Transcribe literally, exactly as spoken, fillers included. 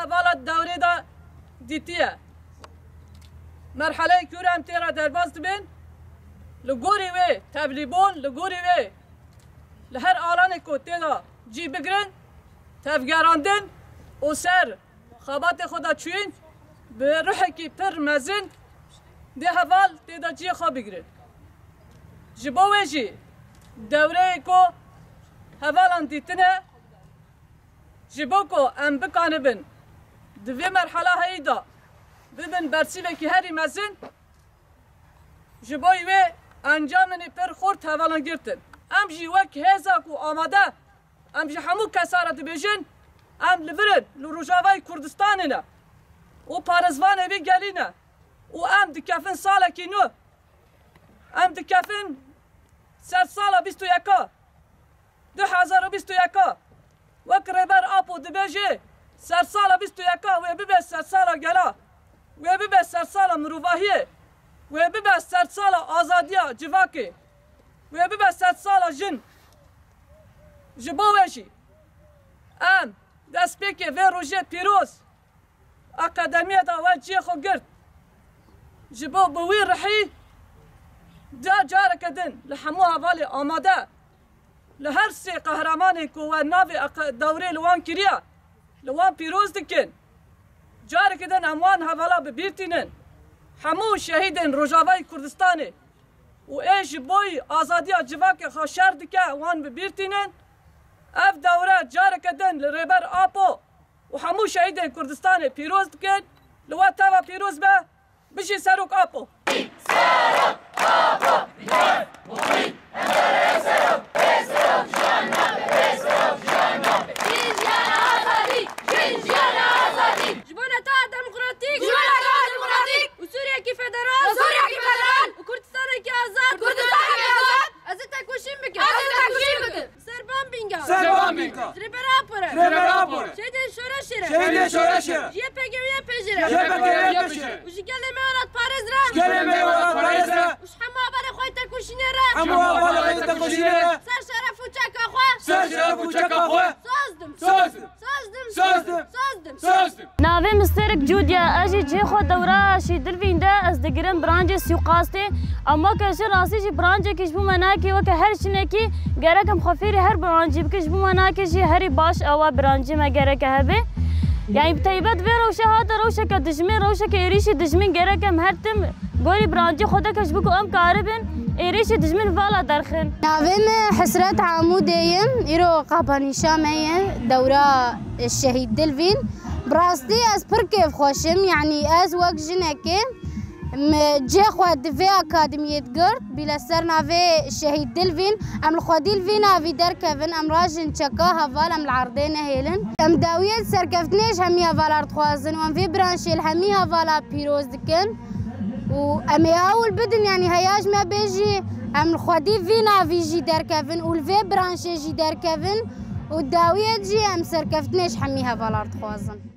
Hevala dewrê de dîtiye. Merheleyê ku em tê re derbas dibin, li gorî wê tevlîbûn, li gorî wê li her alanê ku tê de cî bigirin, tevgerandin û ser xebatê xwe de çûyîn, bi ruhekî pir mezin dê heval tê de cihê xwe bigirin. Ji bo wê jî dewreyê ku hevalan dîtine, ji bo ku em bikanibin di vê merhala heyî de bibin bersîvekî herî mezin, ji bo wê encamên pir xurt hevalan girtin. Em jî wek hêza ku amade, em ji hemû kesa re dibêjin, em li vir in, li Rojavayê Kurdistanê ne û parêzvanê vî gelî ne û em dikefin salekî nû. Em dikefin sedsala bîst û yeka, du hezar û bîst û yeka. Wek Rêber Apo dibêje, sedsala bîst û yeka wê bibe sedsala gela, wê bibe sedsala mirovahiyê, wê bibe sedsala azadiya civakê, wê bibe sedsala jin. Ji bo wê jî em destpêkê vê rojê pîroz, akademiyê de we cihê xwe girt. Ji bo bi wî rihî da careke din li hemû hevalê amade, li her sê qehremanên ku we navê aq-, dewrê li wan kiriye, li wan pîroz dikin. Careke din em wan hevala bi bîr tînin. Hemû şehîdên Rojavayê Kurdistanê û ê ji boyî azadiya civakê xwe şer dike, wan bi bîr tînin. Ev dewre careke din li Rêber Apo û hemû şehîdên Kurdistanê pîroz dikin. Li we teva pîroz be. Bijî Serok Apo. Jin jiyana azadî! Jin jiyana azadî! Ji bo neta demokratîk! Ji bo neta demokratîk! Û Sûriyekî federal! Û Sûriyekî federal! Û Kurdistanekî azad! Kurdistanekî azad! Ez ê tekoşîn bikim! Ez ê tekoşîn bikim! Ser van bînga! Ser van bînga! Ji Rêber Apo re! Ji Rêber Apo re! Şehîdên şoreşê re! Şehîdên şoreşê re! Ji Y P G û Y P J re! Ji Y P G û Y P J re! Û ji gelê me welatparêz re! Ji gelê me welatparêz re! Û ji hemû hevalê xwe yê tekoşînê re! Hemû hevalê xwe yê tekoşînê re! Ser şeref û çeka xwe! Ser şeref û çeka xwe! Sazdim! Sazdim! Sazdim! Sazdim! Sazdim! Sazdim! Navê min Serik Cûd e, ez jî cihê xwe dewra Şehîd Dilvîn de ez digirim birancê sûqastê. Em weke jin rastî jî birancekî ji bo me nake, weke her jinekî gerek em xwe fêrî her birancî bikin, ji bo me nake jî herî baş ew e birancê me gereke hebe. Yani bi teybet vê rewşe hate rewşeke dijmin, rewşeke êrîşî dijmin gerek em her tim gorî birancê xwe deke ji bo ku em karibin êrîşî dijmin vala derxin. Navê min Hesret Amûdê ye, îro qapanîşa me ye, dewra Şehîd Dilvîn. Bi rastî ez pir kêfxweş im, yanî ez wek jinekê, em cihê xwe di vê akademiyê digirt, bîle ser navê Şehîd Dilvîn, em li xwedî li vî navî derkevin, em rajin çeka heval, em li erdê nehêlin. Em dawiyê serkeftinê ji hemî hevala dixwazin û em vê branşê li hemî hevala pîroz dikin. Û em ê hewl bidin, yanî heya ji me bê jî em li xwedî vî navî jî derkevin û li vê branşê jî derkevin û dawiyê jî em serkeftinê ji hemî hevala dixwazin.